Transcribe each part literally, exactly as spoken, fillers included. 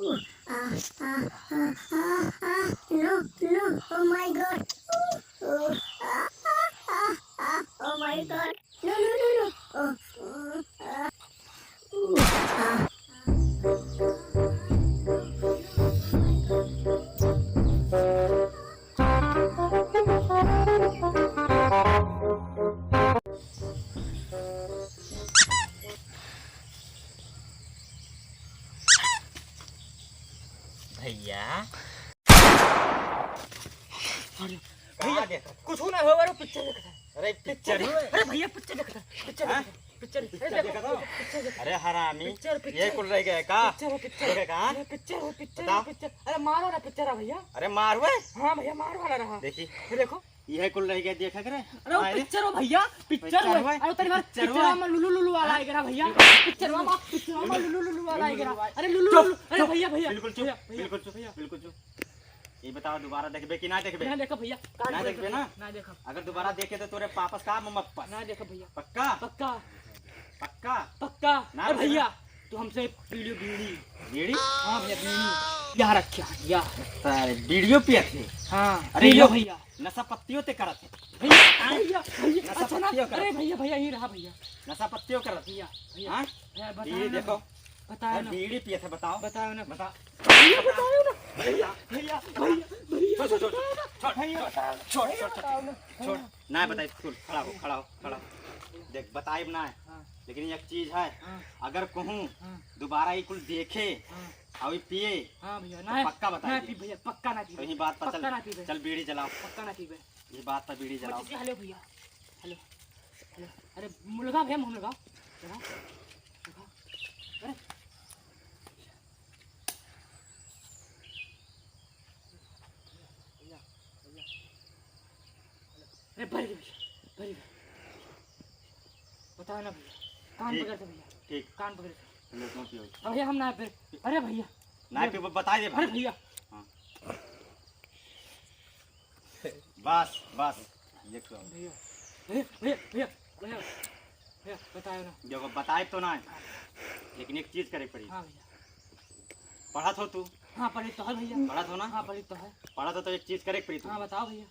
No, no, oh my God. Oh my God. No, no, no, no. भैया। अरे, भैया, कहाँ देखत हो? कुछ ना हो, अरे पिक्चर देखत है। अरे, पिक्चर पिक्चर हो? अरे भैया, पिक्चर देखत है, पिक्चर हाँ? देखत है, पिक्चर, पिक्चर अरे देखो, देखत हो? पिक्चर देखो। अरे हरामी, पिक्चर, ये पिक्चर। कुल रह गया का? पिक्चर हो, पिक्चर। रह गया कहाँ? अरे पिक्चर हो, पिक्चर, बताओ। पिक्चर। अरे मार वाला पिक्चर है भैया। अरे मार हुए? हाँ भैया, मार वाला रहा। देखी। ये देखो। ये कुल रह गया, देखा करे। अरे वो हाँ, अरे। पिक्चर हो भैया, पिक्चर पिक्चर हो। हुए? अरे उतरी बार पिक्चर पिक्चर हुए? में लुलु लुलु वाला हाँ। आएगा ना भैया। पिक्चर में, पिक्चर में लुलु लुलु वाला आएगा ना। अरे लुलु चुप, लुलु, अरे चुप, भैया, भैया, बिल्कुल चुप, भैया, भैया, बिल्कुल चुप, भैया। बिल्कुल चुप। ये बताओ, दोबारा देखबे कि ना देखबे? ना देखब भैया, कान ना पकड़ देखबे के। ना? ना देखब। अगर दोबारा देखे तो तोरे वापस का मम्मा पापा? ना देखब भैया। पक्का? पक्का। पक्का? पक्का। ना अरे देखबे? भैया, तू हमसे पी लियो बीड़ी। बीड़ी? हाँ भैया, बीड़ी। यहाँ रखे हैं, यहाँ। सारे बीड़ियो पियत है? हाँ, अरे पी लियो यो भैया। नशा पत्तियों ते करत है। भैया, भैया, भैया, नशा अच्छा ना, पत्तियों करत अरे है। भैया, भैया, यहीं रहा भैया। नशा पत्तियों करत है। भैया, भैया, हाँ? भैया, बताओ बीड़ी ना देखो। भैया। बताओ अरे ना। बीड़ी पियत है, बताओ। बताओ ना। बता। भैया, बताओ ना। भैया, भैया, भैया, भैया, छोड़, छोड़, छोड़, बताओ ना। छोड़, भैया, छोड़, छोड़, बताओ ना। छोड़। ना बताई, सुन, खड़ा हो, खड़ा हो, खड़ा हो। देख, बताइब ना। हाँ। लेकिन एक चीज है, हाँ। अगर कहूँ हाँ। दोबारा ई कुल देखे हाँ। और ई पिए, हाँ भैया, तो ना, पक्का बताई ना दे। पी भैया, पक्का ना पी तो भैया। यही बात पर पक्का चल, ना पी भैया। चल बीड़ी जलाओ। पक्का ना पी भैया। ये बात पर बीड़ी जलाओ। मत हेलो भैया, हेलो, हेलो, अरे मुलगा भैया, मुँह लगा, लगा, लगा, अरे भैया, भैया। अरे, बैठ जा भैया, बैठ जा। बताओ ना भैया, कान ठीक। पकड़ के भैया, ठीक। कान पकड़ के। ले, तुम पियो। अब भैया, हम ना पे-, अरे भैया। ना पियो, बताई दे अरे भाई। भैया। हाँ। बस, बस। देख लो। भैया, भैया, भैया, भैया, भैया, भैया, बताओ ना। देखो, बताए तो ना, लेकिन एक चीज करे पड़ी। हाँ भैया। पढ़त हो तू? हाँ, पढ़ित तो है भैया। पढ़त हो ना? हाँ, पढ़ित तो है। पढ़त हो तो एक चीज करे पड़ी तू। हाँ, बताओ भैया।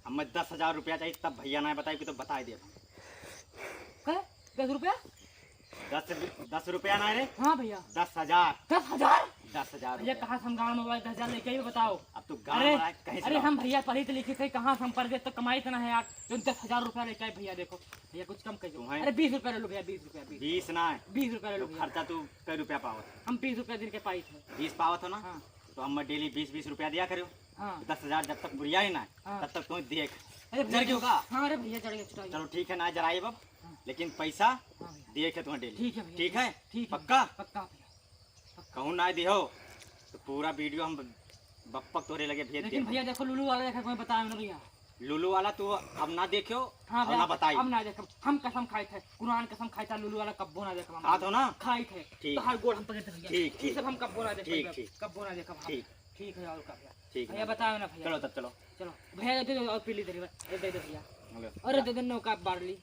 हमें दस हजार रुपया चाहिए, तब भैया ना बताए कि तो बताए दे। का? दस रुपया? दस, दस रुपया ना रे। हाँ भैया। दस हजार। दस हजार? दस हजार भैया, रुपया। कहाँ से हम गाँव में वाले दस हजार लेके आइबे, बताओ? अब तू गाँव अरे, वाला कहीं से अरे लाओ? हम भैया पढ़ित लिखित है, कहाँ से हम परदेस तो कमाइत ना है यार, जो दस हजार रुपया लेके आए भैया, देखो। भैया, कुछ कम कर दो। तुम्हें अरे, बीस रुपया ले लो भैया, बीस रुपया, बीस। बीस ना है। बीस रुपया ले लो तो भैया। खर्चा तू कै रुपया पावत? हम बीस रुपया दिन के पाइत है। बीस पावत हो ना? हाँ। तो हम डेली बीस, बीस रुपया दिया करो। हाँ। दस हजार जब तक बुरिया ही ना है, हाँ। तब तक तुम्हें देख। अरे भैया, जर गयो का? हाँ, अरे भैया, जर गयो, छुटा गयो। चलो ठीक है, ना जराइब अब। हाँ। लेकिन पैसा हाँ भैया। देख है तुम्हें डेली। ठीक है भैया, ठीक है? ठीक है। पक्का? पक्का भैया। कहूँ ना दिहो, तो पूरा वीडियो हम बप्पक तोरे लगे भेज लेकिन देब। भैया देखो, लुलु वाला देखा, कोई बताओ ना भैया। लुलु वाला तू अब ना देखियो, हाँ और भैया, ना बताई। अब ना देखब। हम कसम खाइत है, कुरान कसम खाइत है, लुलु वाला कब्बो ना देखब हम। खात हो ना? खाइत है। ठीक। तोहार गोड़ हम पकड़ते भैया। ठीक, ये ठीक। सब हम कब्बो ना देखब ठीक, भैया। ठीक। कब्बो ना देखब हम। ठीक। ठीक है, और का भैया? ठीक भैया है। बताओ ना भैया। चलो तब चलो। चलो। भैया दे दो और पी ली तेरी बार। ये दे दो भैया। हेलो। अरे दे दो नौका बार ली।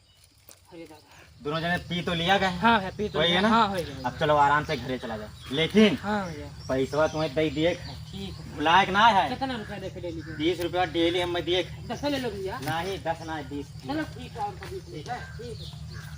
अरे दादा। दोनों जने पी तो लिया गए। हाँ भैया, पी तो वही लिया। है ना? हाँ, वही है। अब चलो आराम से घरे चला जाए। लेकिन हाँ भैया। पैसवा तुम्हें दे दिए है। ठीक है। भुलाए के ना है। कितना रुपया देखे डेली के? बीस रुपया डेली हमें दिए है। दस ले लो भैया। नहीं, दस ना है, बीस। चलो ठीक है, और कभी ठीक है। ठीक है।